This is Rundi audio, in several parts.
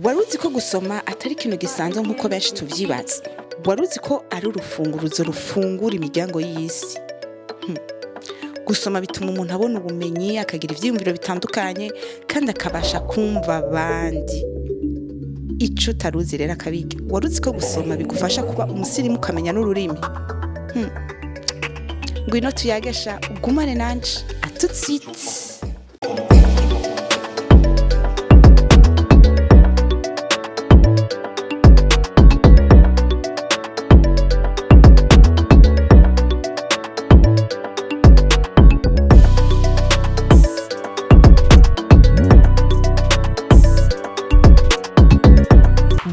Wari uzi ko gusoma atari ikintu gisanzwe nk'uko benshi tuvyibaza? Wari uzi ko ari urufunguruzo rufungura imiryango y'isi? Gusoma bituma umuntu abona ubumenyi, akagira ivyiyumviro bitandukanye kandi akabasha kumva abandi. Ico utaruzi rero akabiga. Wari uzi ko gusoma bigufasha kuba umusirimu, ukamenya n'ururimi? Ngwino tuyagesha, ugumane nanje. À tout de suite.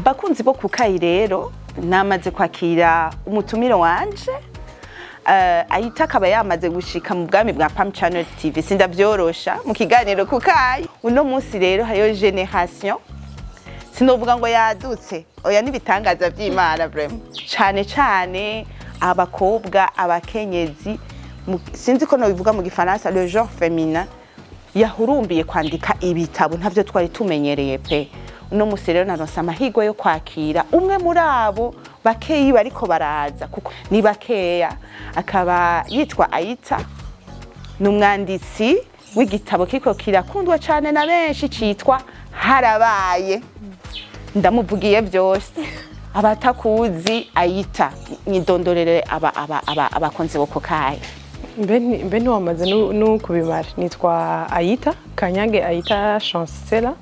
Bakunzi bo kukayi, rero namaze kwakira umutumire wanje, ahita akaba yamaze gushika mu bwami bwa Pam Channel TV. Sindavyorosha mu kiganiro kukayi uno munsi. Rero hariyo génération, sinovuga ngo yadutse, oya, n'ibitangaza vy'Imana vraiment, cane cane abakobwa, abakenyezi, sinzi ko nobivuga mu gifaransa, le genre féminin yahurumbiye kwandika ibitabo. Ntavyo twari tumenyereye pe. Uno musi rero naronse amahirwe yo kwakira umwe muri abo bakeyi bariko baraza, kuko ni bakeya. Akaba yitwa Ayita, ni umwanditsi w'igitabo kiriko kirakundwa cane na benshi citwa Harabaye. Ndamuvugiye vyose. Abatakuzi, Ayita, nyidondorere aba abakunzi bo kukayi. Mbe ntiwamaze no kubimara. Nitwa Ayita Kanyange, Ayita Chancela,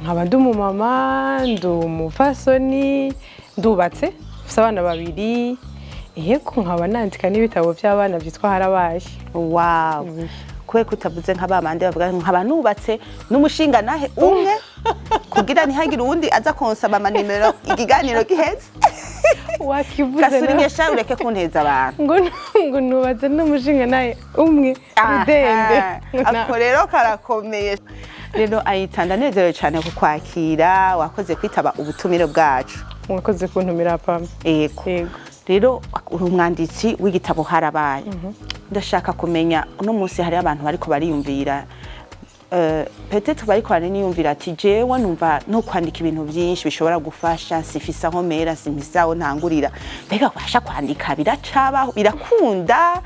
nkaba ndi umumama, ndi umupfasoni, ndubatse, mfise abana babiri. Yego, nkaba nandika n'ibitabo by'abana byitwa Harabaye. Wow, kubera ko utavuze nka ba bandi bavuga nkaba nubatse n'umushinga nahe umwe, kugira ntihagire uwundi aza konsaba amanimero ikiganiro giheze. Wakivuze. Gasuringesha, ureke kunteza abantu. Ngo nubatse n'umushinga nawe umwe rudende. Ako rero karakomeye. Rero Ayita, ndanezerewe cyane kukwakira, wakoze kwitaba ubutumire bwacu. Mwakoze kuntumira, Pam. Yego. Yego. Rero uri umwanditsi w'igitabo Harabaye. Ndashaka kumenya, uno munsi hariho abantu bariko bariyumvira, peut-être bariko baraniyumvira ati: "Jewe numva no kwandika ibintu byinshi bishobora gufasha, sifise aho mera, simfise aho ntangurira. Mbega kubasha kwandika biracabaho, birakunda?"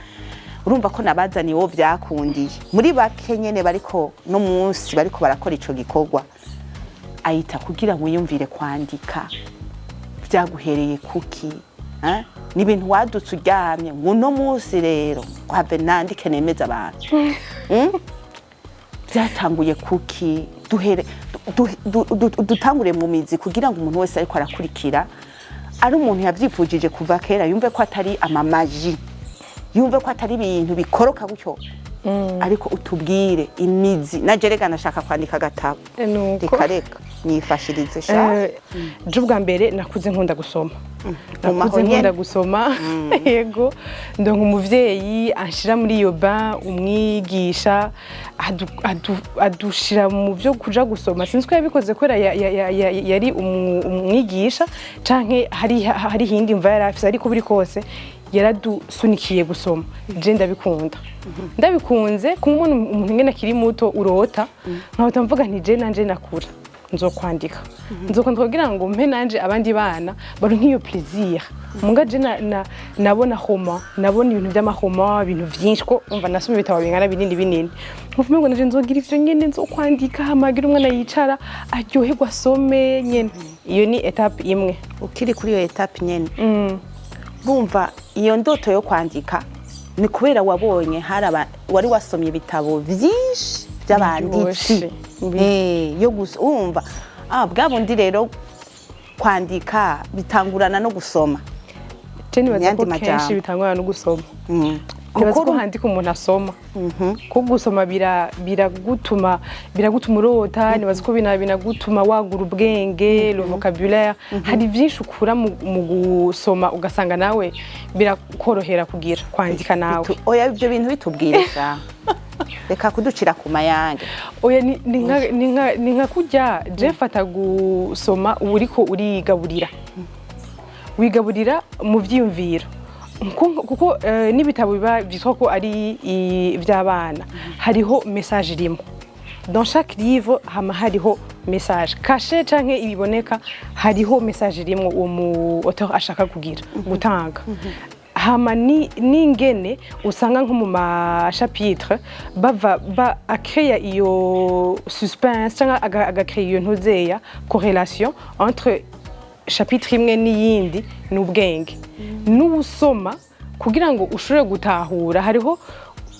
Urumva ko nabazaniye uwo byakundiye muri bake nyene bariko no munsi bariko barakora ico gikorwa. Ayita, kugira wiyumvire kwandika byaguhereye kuki? Eh? Ni ibintu wadutse uryamye ngo uno munsi rero have nandike nemeze abantu? Byatanguye kuki? Duhere dutangure mu mizi kugira ngo umuntu wese ariko arakurikira, ari umuntu yavyifujije kuva kera, yumve ko atari amamaji, yumve ko atari ibintu bikoroka gutyo, ariko utubwire imizi. Na jerega nashaka kwandika agatabo. Nuko. Reka reka, nifashirize sha. Je ubwa mbere nakuze nkunda gusoma. Mu Nakuze maho nkunda nyene. gusoma, yego. Ndonka umuvyeyi anshira muri iyo ba umwigisha adushira mu byo kuja gusoma. Sinzi ko yabikoze kubera yari umwigisha canke hari hindi mva yari afise, ariko biri kose yaradusunikiye gusoma. Je ndabikunda, ndabikunze kumubona umuntu ngene akiri muto urota, nkahita mvuga nti: "Je nanje nakura nzokwandika, nzokwandika kugira ngo mpe nanje abandi bana baronke iyo plaisir." Muga je nabona roman, nabona ibintu by'amahoma, ibintu vyinshi, ko umva nasoma ibitabo bingana binini binini, nkuvume ngo nanje nzogira ivyo nyene, nzokwandika hamagira umwana yicara aryoherwa asome nyene. Iyo ni étape imwe. Ukiri kuri iyo étape nyene, bumva iyo ndoto yo kwandika ni kubera wabonye hari wari wasomye ibitabo vyinshi by'abanditsi? Biryoshe. Yo gusa urumva, bwa bundi rero kwandika bitangurana no gusoma. Je nibaza Muyandi ko kenshi majambo. bitangurana no gusoma. Nibaza Kuko ko handika umuntu asoma, ko gusoma biragutuma urota. Nibaza ko binagutuma wagura ubwenge, le vocabulaire. Hari byinshi ukura mu gusoma, ugasanga nawe birakorohera kugira kwandika nawe. Oya, ibyo bintu bitubwire sha, reka kuducira ku mayange. Oya, ni nka kurya je mfata gusoma, uba uriko urigaburira, wigaburira mu vyiyumviro. Kuko n'ibitabo biba vyitwa ko ari ivy'abana, hariho message irimo. Dans chaque livre hama hariho Message caché canke ibiboneka, hariho message irimwo uwo mu auteur ashaka kugira gutanga. Hama ni n'ingene usanga nko mu ma chapitre bava ba akreya iyo suspense cyangwa agakreya iyo ntuzeya corrélation entre chapitre imwe n'iyindi. Ni ubwenge n'usoma kugira ngo ushobore gutahura. Hariho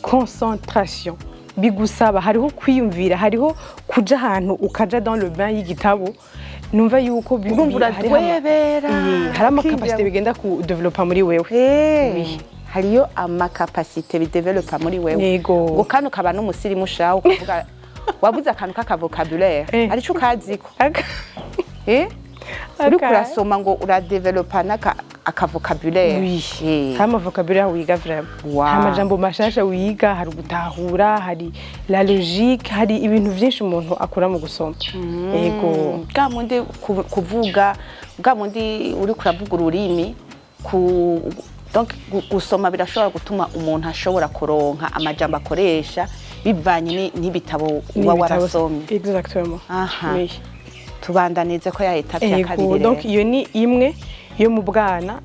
concentration bigusaba, hariho kwiyumvira, hariho kuja ahantu ukaja dans le bain y'igitabo. Numva yuko Urumva uradwebera, hari ama capacités ukinjira- bigenda ku développa muri wewe. Hariyo ama capacités bidevelopa muri wewe. Yego. Ngo kandi ukaba n'umusirimu shawe, ukavuga wabuze akantu k'aka vocabulaire arico ukaziko. Uriko urasoma ngo uradevelopa n'aka aka vocabulaire. Oui. Hari ama vocabulaire wiga vraiment. Hari amajambo mashasha wiga, hari gutahura, hari la logique, hari ibintu vyinshi umuntu akura mu gusoma. Yego. Bwa mundi kuvuga, bwa mundi uriko uravuga ururimi ku donc gusoma birashobora gutuma umuntu ashobora kuronka amajambo akoresha bivanye n'ibitabo uba N'ibitabo- warasomye. Exactement. Aha. Oui. Tubandanize ko ya étape ya kabiri. Ego, donc Rero iyo ni imwe yo mu bwana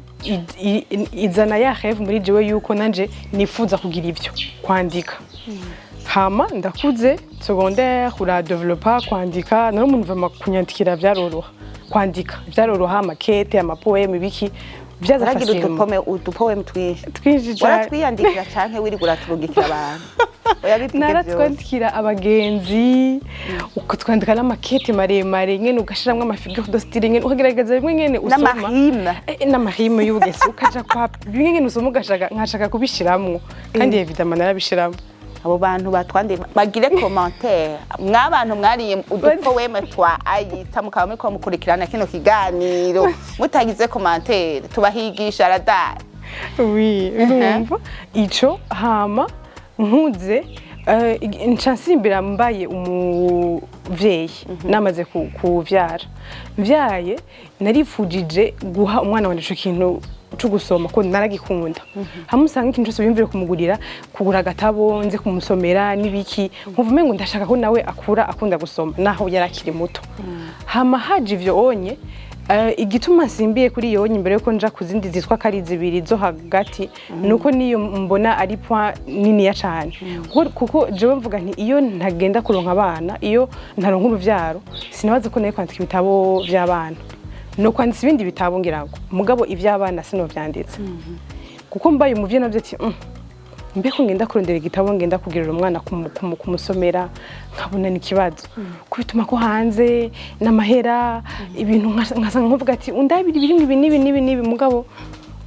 izana ya rêve muri jewe yuko nanje nifuza kugira ivyo kwandika. Hama ndakuze, secondaire, uradevelopa kwandika. Nari umuntu vraiment kunyandikira vyaroroha, kwandika vyaroroha, amakete, ama poèmes, ibiki vyaza uragira facilement. Udu poème twinshi. Twinshi cane. Waratwiyandikira canke wirirwa uraturungikira abantu? Oya, bivuge vyose. Naratwandikira abagenzi, ukatwandika n'amakete maremare nyene, ugashiramwo ama figures de style nyene, ukagerageza bimwe nyene usoma. N'ama rimes. N'ama rimes y'ubugesi, ukaja kwa bimwe nyene usoma ugashaka nkashaka kubishiramwo, kandi évidemment narabishiramwo. Abo bantu batwandiye bagire commentaire. Mwabantu mwariye udu poème twa Ayita, mukaba muriko mukurikirana kino kiganiro, mutagize commentaire, tubahigisha radari. Oui, urumva ico. Hama nkuze, nca nsimbira mbaye umuvyeyi, namaze kuvyara, mvyaye, narifujije guha umwana wanje ico kintu co gusoma ko naragikunda. Hamwe usanga ikintu cyose wiyumvire kumugurira, kugura agatabo nze kumusomera n'ibiki, nkumva umengo ndashaka ko nawe akura akunda gusoma naho yari akiri muto. Hama haje ivyo onye. Igituma nsimbiye kuri iyo onye imbere yuko nja ku zindi zitwa ko ari zibiri zo hagati, nuko niyo mbona ari point niniya cane, kuko jewe mvuga nti iyo ntagenda kuronka abana, iyo ntaronka uruvyaro, sinabaza ko nayo kwandika ibitabo vy'abana no kwanditsa ibindi bitabo ngira ngo mugabo ivy'abana sinovyanditse, kuko mbaye umuvyeyi navyo ati mbeko ngenda kurondera igitabo ngenda kugirira umwana kumusomera nkabona ni ikibazo kubituma ko hanze n'amahera ibintu nkasanga nkuvuga ati undabira ibiri ibi n'ibi n'ibi n'ibi, mugabo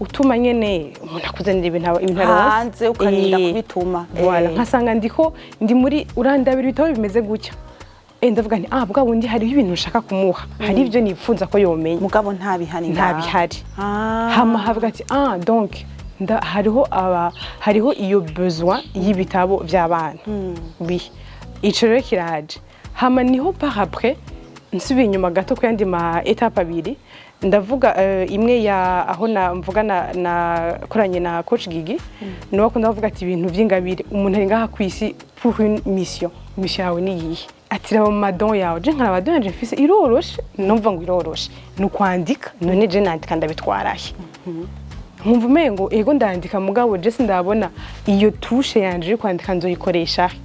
utuma nyene umuntu akuzanira ibintu ibintu aronse. Hanze ukarinda kubituma. Voilà, nkasanga ndiko ndi muri urandabira ibitabo bimeze gutya. Ndavuga nti ah, bwa bundi hariho ibintu nshaka kumuha, hari ibyo nifuza ko yomenya. Mugabo nta bihari. Nta ngaha. bihari. Hama havuga ati ah, donc hariho aba hariho iyo besoin y'ibitabo vy'abana. Oui, ico rero kiraje. Hama niho par après nsubiye inyuma gato ku yandi ma étapes abiri, ndavuga imwe ya aho na mvuga na nakoranye na coach Gigi, niwe akunda kuvuga ati ibintu vy'ingabire, umuntu ari ngaha kw'isi pour une mission, mission yawe ni iyihe? Ati raba mu ma dons yawe. Je nkaraba don yanje mfise iroroshe, numva ngo iroroshe ni ukwandika. None je nandika ndabitwarahe? Nkumva umengo ego ndandika, mugabo je sindabona iyo touche yanje yo kwandika nzoyikoresha he?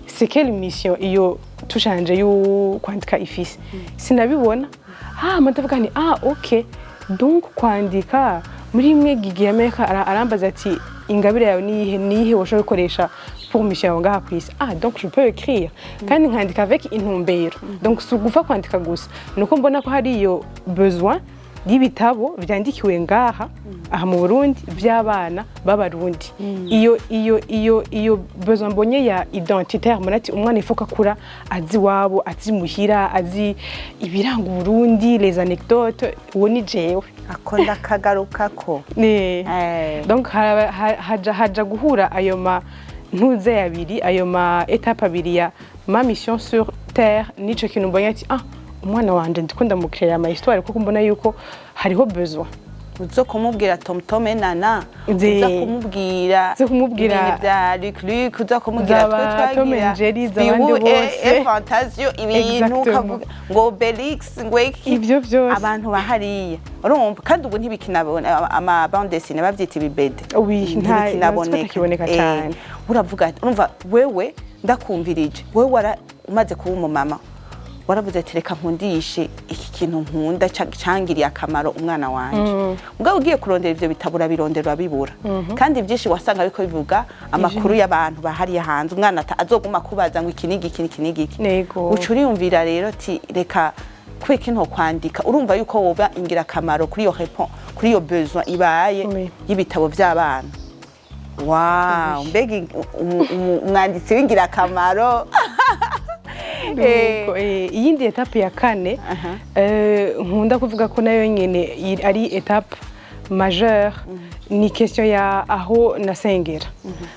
C'est quelle mission iyo touche yanje yo kwandika ifise? Sinabibona. Ah, ndavuga nti ah, ok, donc kwandika muri imwe. Gigi Amerika arambaza ati ingabire yawe niyihe, niyihe woshobora gukoresha pour mission yawe ngaha kw'isi? Ah, donc je peux écrire kandi nkandika avec intumbero. Donc si ugufa kwandika gusa, nuko mbona ko hari iyo besoin y'ibitabo vyandikiwe ngaha aha mu Burundi vy'abana b'Abarundi. Iyo besoin mbonye ya identitaire, mbona ati umwana ifoka akura azi iwabo, azi muhira, azi ibiranga Uburundi, les anecdotes. Uwo ni jewe. Ako ndakagarukako. Donc haja guhura ayo ma ntuze abiri, ayo ma étapes abiri ya ma mission sur terre n'ico kintu mbonye ati ah, umwana wanje ndiko ndamukrera ama histoire kuko mbona yuko hariho besoin. Uzo kumubwira Tomtome Nana, uza kumubwira Uza kumubwira ibintu bya Luc Luc, uza kumubwira zaba twe Tom twagira and Jerry, z'abandi Spirou bose. et Fantasio, ibintu Exactement. ukavuga ngo Belix, ngo iki. Ivyo vyose. Abantu bahariya, urumva, kandi ubu ntibikinabona, ama bande dessinée bavyita ibi BD. Oui, ntibikinaboneka. Ntatakiboneka cane. Uravuga ati, urumva wewe, ndakumvirije, wewe wara umaze kuba umumama, waravuze ati: "Reka nkundishe iki kintu nkunda cangiriye akamaro umwana wanje." Mugabo ugiye kurondera ivyo bitabo, urabirondera urabibura, kandi byinshi wasanga ariko bivuga amakuru y'abantu bahariye hanze, umwana azoguma kubaza ngo iki n'igiki, iki n'igiki. Uca uriyumvira rero ati: "Reka kweka into kwandika." Urumva yuko woba ingirakamaro kuri iyo réponse, kuri iyo besoin ibaye y'ibitabo by'abana. Wow, mbega umwanditsi w'ingirakamaro! Nuko, iyindi étape ya kane, nkunda kuvuga ko nayo nyene ari étape majeure, ni question ya aho nasengera.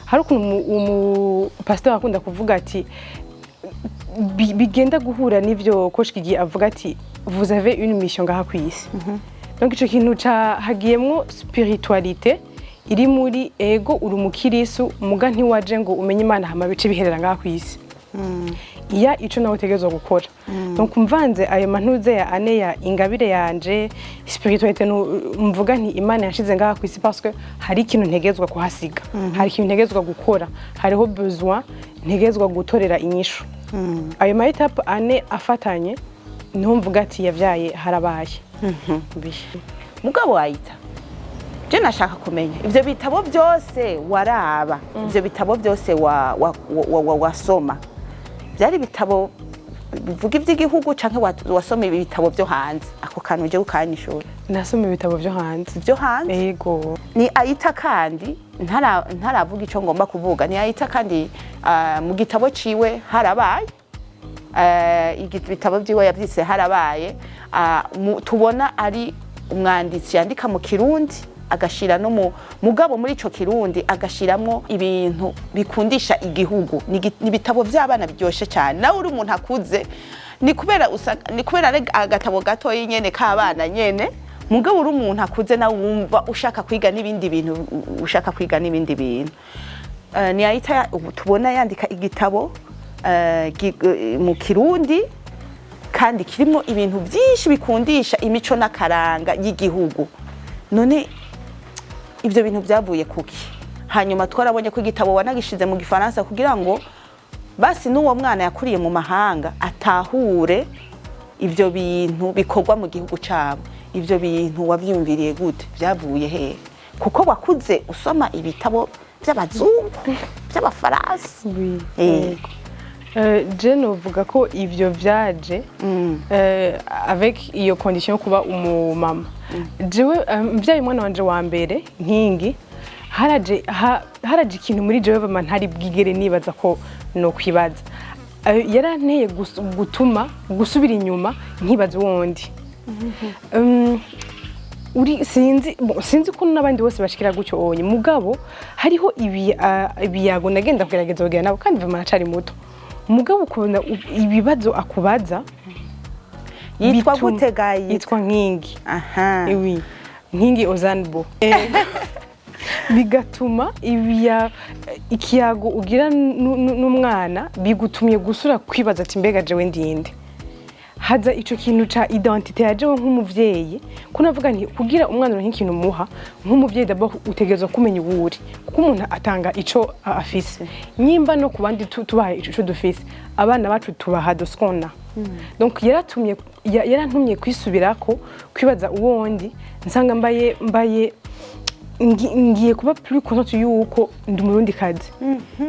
Hari ukuntu umu pasteur akunda kuvuga ati bigenda guhura n'ivyo Coach Gigi avuga ati: "Vous avez une mission ngaha kw'isi." Donc ico kintu ca hagiyemwo spiritualité iri muri ego, uri umukirisu, muga ntiwaje ngo umenye Imana hama bice biherera ngaha kw'isi, iya ico nawe utegerezwa gukora. Donc mvanze ayo mantuze ya ane ya ingabire yanje, spiritualité, mvuga nti Imana yashize ngaha kw'isi parce que hari ikintu ntegezwa kuhasiga, hari ikintu ntegezwa gukora, hariho besoin ntegezwa gutorera inyishu. Ayo ma étapes ane afatanye niho mvuga ati yavyaye harabaye. Mugabo wayita, je nashaka kumenya ivyo bitabo byose waraba, ivyo bitabo byose wasoma byari ibitabo bivuga iby'igihugu canke wasoma ibitabo byo hanze? Ako kantu uje ukanyishura. Nasoma ibitabo vyo hanze. Byo hanze? Yego. Ni ayita kandi ntaravuga ico ngomba kuvuga, ni ayita kandi mu gitabo ciwe harabaye, ibitabo vyiwe yavyise harabaye. Tubona ari umwanditsi yandika mu Kirundi, agashira no mu mugabo muri ico Kirundi agashiramwo ibintu bikundisha igihugu. Ni ibitabo vy'abana biryoshe cyane, nawe uri umuntu akuze, ni kubera ni kubera ari agatabo gatoyi nyene k'abana nyene, mugabo uri umuntu akuze nawe wumva ushaka kwiga n'ibindi bintu, ushaka kwiga n'ibindi bintu. Ni ayita ubu tubona yandika igitabo mu Kirundi kandi kirimo ibintu byinshi bikundisha imico n'akaranga y'igihugu. None ibyo bintu byavuye kuki? Hanyuma twarabonye ko igitabo wanagishize mu Gifaransa kugira ngo basi n'uwo mwana yakuriye mu mahanga atahure ibyo bintu bikorwa mu gihugu cyabo. Ibyo bintu wabyumviriye gute? Byavuye hehe? Kuko wakuze usoma ibitabo by'abazungu, by'Abafaransa. Oui. Yego. Je novuga ko ivyo vyaje avec iyo condition yo kuba umumama. Jewe mvyaye umwana wanje wa mbere Nkingi, haraje ikintu muri jewe vraiment ntari bwigere nibaza ko no kwibaza. Yaranteye gutuma gusubira inyuma nkibaza uwondi. Uri sinzi, bon, sinzi ko n'abandi bose bashikira gutyo onye, mugabo hariho ibiyago nagenda kugerageza kugira nabo, kandi vraiment aracari muto, mugabo ukubona ibibazo akubaza. Yitwa gute ga yitwa? Yitwa Nkingi. Oui, Nkingi Ozanbo. Bigatuma ikiyago ugira n'umwana bigutumye gusura kwibaza ati: "Mbega jewe ndinde?" Haza ico kintu ca identité ya jewe nk'umuvyeyi, ko navuga nti kugira umwana uronke ikintu umuha nk'umuvyeyi, d'abord utegerezwa kumenya uwo uri, kuko umuntu atanga ico afise. Nyimba no ku bandi tubaha ico dufise, abana bacu tubaha doscona. Donc yaratumye yarantumye kwisubirako, kwibaza uwondi, nsanga mbaye ngiye kuba plus contente yuko ndi Umurundi kazi.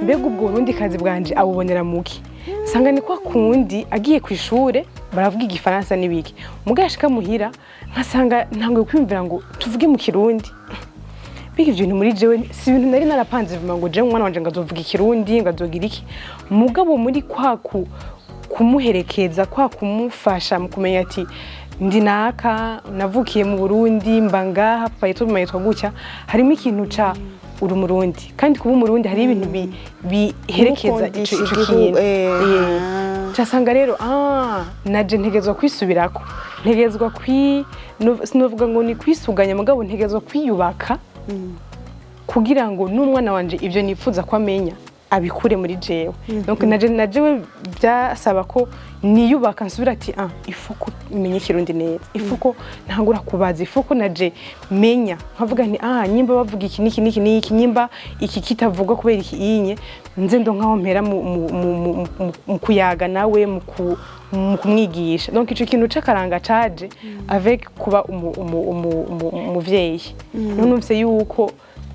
Mbega ubwo Burundi kazi bwanje abubonera muki? Nsanga ni kwa kundi agiye ku ishure baravuga Igifaransa n'ibiki, mugabo yashika muhira nkasanga ntanguye kwiyumvira ngo tuvuge mu Kirundi. Biga ivyo bintu muri jewe si ibintu nari narapanze vuba ngo jewe umwana wanje ngazovuga Ikirundi, ngazogira iki, mugabo muri kwa kumuherekeza, kwa kumufasha mu kumenya ati ndi naka, navukiye mu Burundi, mba ngaha, papa yitwa mama yitwa gutya, harimo ikintu ca uri Umurundi, kandi kuba Umurundi hari ibintu biherekeza ico Kumukundisha ico igihugu, kintu. Casanga rero naje ntegezwa kwisubirako. Ntegerezwa kwi sinovuga ngo ni kwisuganya, mugabo ntegerezwa kwiyubaka kugira ngo n'umwana wanje ibyo nifuza ko amenya abikure muri jewe. Donc na jewe byasaba ko niyubaka, nsubira ati: "Ah, il faut ko menya Ikirundi neza, il faut ko ntangura kubaza, il faut ko naje menya." Nkavuga nti: "Ah, nyimba bavuga iki niki niki niki, nyimba iki kitavugwa kubera iki inye nze ndo nkaho mpera mu kuyaga nawe, mu kumwigisha." Donc ico kintu c'akaranga caje avec kuba umuvyeyi. None numvise yuko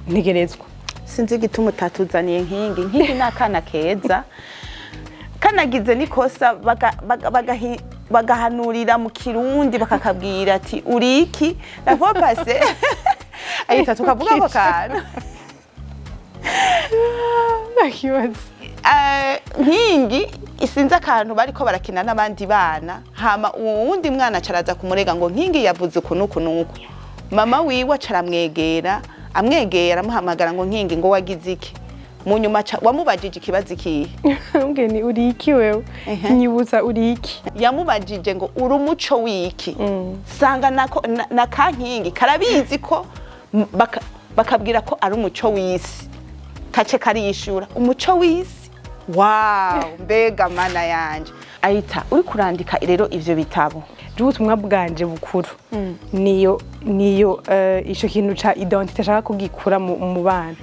ntegerezwa. Sinzi igituma utatuzaniye Nkingi. Nkingi ni akana keza kanagize n'ikosa, bagahanurira mu Kirundi, bakakabwira ati: "Uri iki?" La fois passée ahita tukavuga ako kantu. Nta kibazo. Nkingi isinze akantu bariko barakina n'abandi bana, hama uwo wundi mwana acaraza kumurega ngo Nkingi yavuze uku n'uku n'uku. Mama wiwe acaramwegera, amwegera aramuhamagara ngo: "Nkingi," ngo, "wagize iki?" Mu nyuma wamubajije ikibazo ikihe? Mbwe ni: "Uri iki wewe?" Nyibutsa, uri iki? Yamubajije ngo: "Uri umuco w'iki?" Sanga nako na Kankingi karabizi ko bakabwira ko ari umuco w'isi, kace karishura: "Umuco w'isi." Wow, mbega mana yanje! Ahita uri kurandika rero ivyo bitabo. Jewe ubutumwa bwanje bukuru niyo ico kintu ca identité ashaka kugikura mu bana.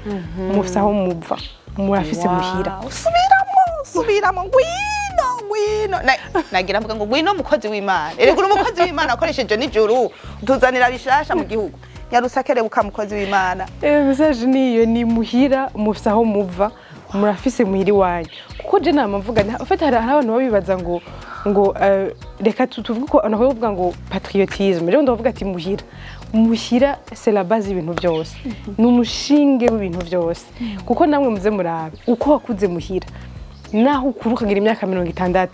Mufise aho muva, murafise muhira. Wow, subiramo, subiramo, ngwino, ngwino. Nagira mvuga ngo ngwino mukozi w'Imana. Erega uri umukozi w'Imana akoresheje n'ijuru, utuzanira bishasha mu gihugu. Nyarusakerebuka, mukozi w'Imana. Message niyo: ni muhira, mufise aho muva, murafise muhira iwanyu. Kuko je nama mvuga en fait hari abantu babibaza ngo reka tuvuge ko abantu bavuga ngo patriotisme. Rero ndavuga ati muhira, muhira c'est la base y'ibintu byose, ni umushinge w'ibintu byose. Kuko namwe muze murabe uko wakuze muhira, naho ukura ukagira imyaka 60,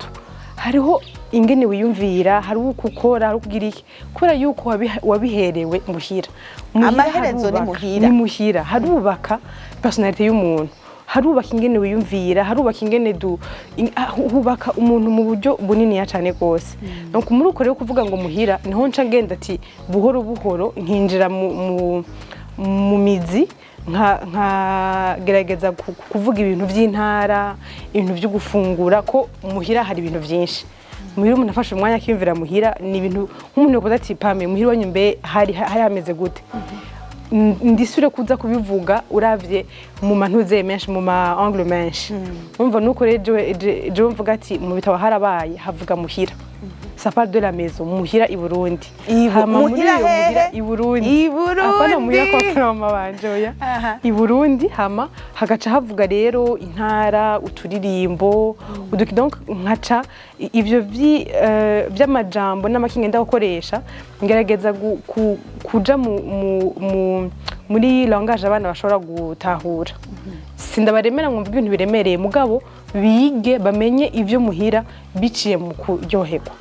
hariho ingene wiyumvira, hariho uko ukora, hariho ukugira iki, kubera yuko wabiherewe muhira. Muhira Amaherezo ni harubaka. muhira. Ni muhira harubaka personnalité y'umuntu, harubaka ingene wiyumvira, harubaka ingene du hubaka umuntu mu buryo buniniya cyane rwose. Donc muri uko rero kuvuga ngo muhira, niho nca ngenda ati buhoro buhoro nkinjira mu mizi, nkagerageza kuvuga ibintu by'intara, ibintu byo gufungura, ko muhira hari ibintu byinshi. Muhira umuntu afashe umwanya akiyumvira muhira, ni ibintu nk'umuntu yakoze ati: "Pame, muhira iwanyu mbe hari hameze gute?" Ndisubire kuza kubivuga uravye mu mantuze menshi, mu ma angle menshi. Umva, nuko rero jewe mvuga ati mu bitabo harabaye havuga muhira, ça parle de la maison, muhira i Burundi. Hama muri Muhira iyo muhira hehe? I Burundi. I Burundi. Apana muhira kwa mama banje, oya. I Burundi. Hama hagaca havuga rero intara, uturirimbo, uduki. Donc nkaca ivyo vy'amajambo n'amakinga ndagukoresha, ngerageza kuja muri langage abana bashobora gutahura. Sindabaremera ngo mvuge ibintu biremereye, mugabo bige bamenye ivyo muhira biciye mu kuryoherwa,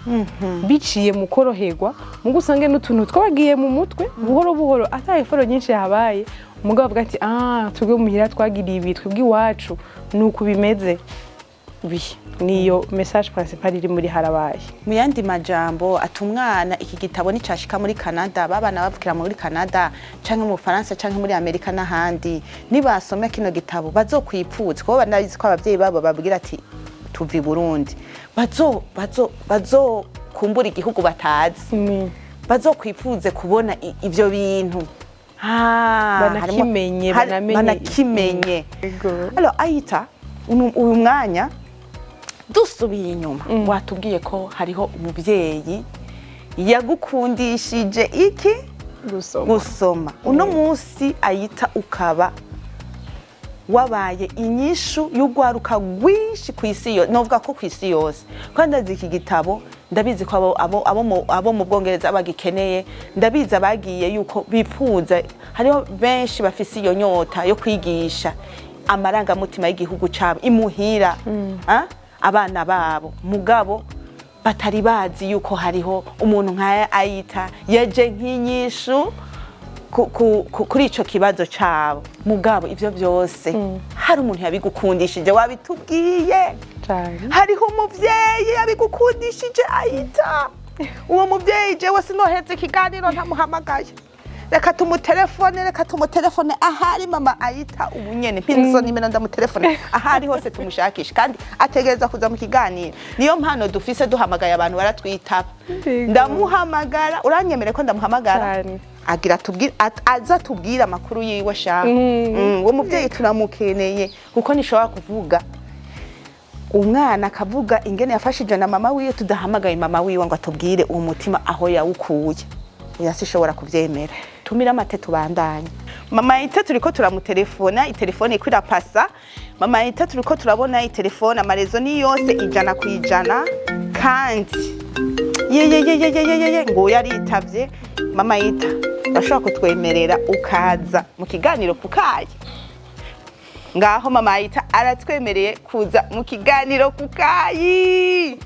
biciye mu koroherwa, mugo usange n'utuntu twabagiye mu mutwe buhoro buhoro, ata effort nyinshi yahabaye, umugabo avuga ati: "Ah, twebwe muhira twagiriye ibi, twebwe iwacu ni uku bimeze." Oui, niyo message principal iri muri harabaye. Mu yandi majambo, ati umwana iki gitabo nicashika muri Canada, babana bavukira muri Canada canke mu Bufaransa canke muri Amerika n'ahandi, nibasoma kino gitabo bazokwipfuza, kuko banabizi ko abavyeyi babo babwira ati: "Tuva i Burundi." Bazokumbura igihugu batazi, bazokwifuze kubona ivyo bintu. Ah, Banakimenye, banamenye. Banakimenye. Yego. Alors Ayita, uyu mwanya dusubiye inyuma, watubwiye ko hariho umubyeyi yagukundishije iki? Gusoma. Gusoma. Uno munsi Ayita ukaba wabaye inyishu y'urwaruka rwinshi ku isi yose, novuga ko ku isi yose, kandi ndazi iki gitabo, ndabizi ko abo mu Bwongereza bagikeneye, ndabizi abagiye yuko bipfuza, hariho benshi bafise iyo nyota yo kwigisha amarangamutima y'igihugu cabo imuhira, abana babo, mugabo batari bazi yuko hariho umuntu nka Ayita yaje nk'inyishu kuri ico kibazo cabo. Mugabo ivyo byose hari umuntu yabigukundishije, wabitubwiye. Cane. Hariho umuvyeyi yabigukundishije, Ayita. Uwo mubyeyi jewe sinoheza ikiganiro ntamuhamagaye. Reka tumutelefone, reka tumutelefone ahari mama ayita ubu nyene. Mpinzo nimero, ndamutelefone ahari hose, tumushakishe, kandi ategereza kuza mu kiganiro. Niyo mpano dufise, duhamagaye abantu baratwitaba. Yego. Ndamuhamagara, uranyemere ko ndamuhamagara? Cyane. Agira tubwire, aza tubwire amakuru yiwe sha. Uwo muvyeyi turamukeneye, kuko nishobora kuvuga umwana akavuga ingene yafashije na mama wiwe, tudahamagaye mama wiwe ngo atubwire uwo mutima aho yawukuye. Oya, sishobora kuvyemera. Tumira amate, tubandanye. Mama Ita turiko turamutelefona, itelefone iko irapasa. Mama Ita turiko turabona itelefone, ama réseau ni yose 100%. Kandi yeyeyeyeyeyeye, nguyu aritavye. Mama Ita, urashobora kutwemerera ukaza mu kiganiro kukaye? Ngaho mama Ita aratwemereye kuza mu kiganiro kukayi.